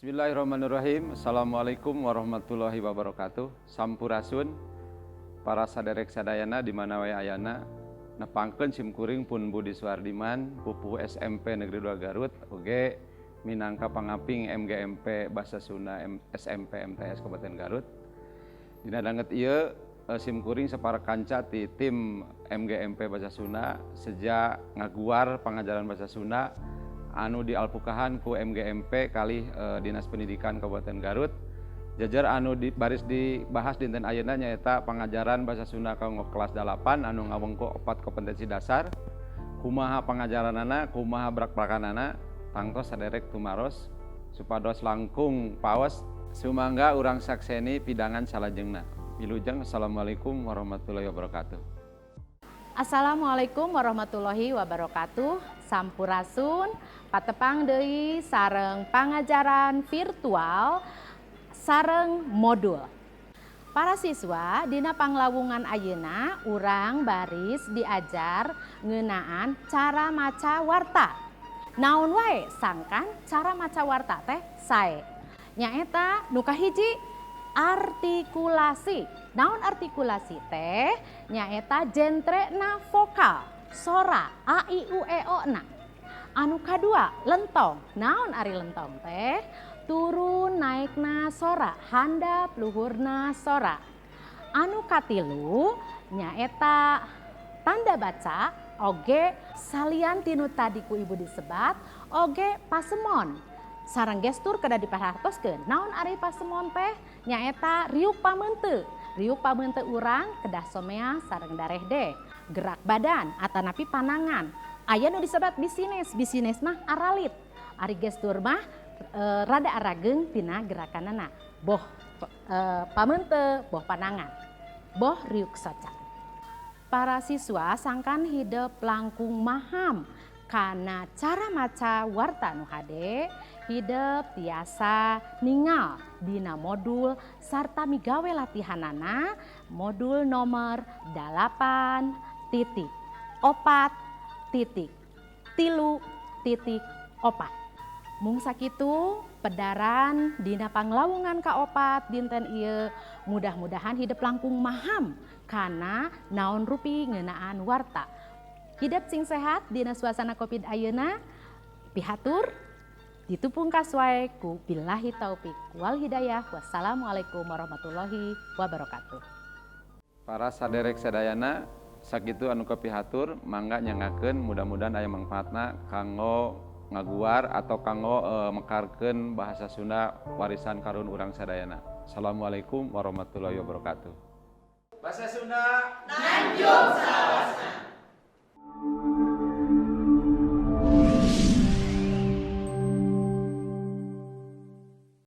Bismillahirrahmanirrahim. Assalamualaikum warahmatullahi wabarakatuh. Sampurasun para saderek sadayana di mana wae ayana. Nepangkeun sim kuring pun Budi Suardiman, pupuh SMP Negeri 2 Garut, oge minangka pangaping MGMP Bahasa Sunda SMP MTS Kabupaten Garut. Dina danget ieu sim kuring sapara kanca ti tim MGMP Bahasa Sunda seja ngaguar pangajaran bahasa Sunda anu dialpukahan ku MGMP kalih Dinas Pendidikan Kabupaten Garut. Jajar anu baris dibahas dinten ayeuna nyaeta pangajaran bahasa Sunda kanggo kelas 8 anu ngawengku opat kompetensi dasar. Kumaha pangajaranana, kumaha prak-prakanana, tangtos saderek tumaros supados langkung paos. Sumangga urang sakseni pidangan salajengna. Wilujeng, assalamualaikum warahmatullahi wabarakatuh. Assalamualaikum warahmatullahi wabarakatuh. Sampurasun, patepang deui sareng pangajaran virtual sareng modul. Para siswa, dina panglawungan ayeuna urang baris diajar ngeunaan cara maca warta. Naon wae sangkan cara maca warta teh sae? Nyaeta nu kahiji, artikulasi. Naon artikulasi teh? Nyaeta jentrena vokal, sora a, i, u, e, o na. Anu kadua, lentong. Naon ari lentong teh? Turun naikna sora, handap luhurna sora. Anu katilu nyaeta tanda baca, oge salian ti nu tadi ku ibu disebat oge pasemon sareng gestur kedah diperhatoskeun. Naon ari pasemon teh? Nyaeta riuk pameunte. Riuk pameunte urang kedah somea sareng darehde. Gerak badan atanapi panangan. Aya nu disebat bisines, bisines mah aralit. Ari gestur mah rada arageung tina gerakanana. Boh pameunte, boh panangan, boh riuk soca. Para siswa, sangkan hidep langkung maham kana cara maca warta nu hade, hidep tiasa ningal dina modul sarta migawe latihanana modul nomor 8.4.3.4. Mung sakitu pedaran dina panglawungan kaopat dinten ieu. Mudah-mudahan hidep langkung maham kana naon rupi ngeunaan warta. Hidep sing sehat dina suasana Covid ayeuna. Pihatur ditupungkas wae ku billahi taufik wal hidayah. Wassalamualaikum warahmatullahi wabarakatuh. Para saderek sadayana, sakitu anu kapihatur, mangga nyanggakeun. Mudah-mudahan aya mangfaatna kanggo ngaguar atau kanggo mekarkeun bahasa Sunda warisan karuhun urang sadayana. Assalamualaikum warahmatullahi wabarakatuh. Bahasa Sunda. Nanjung.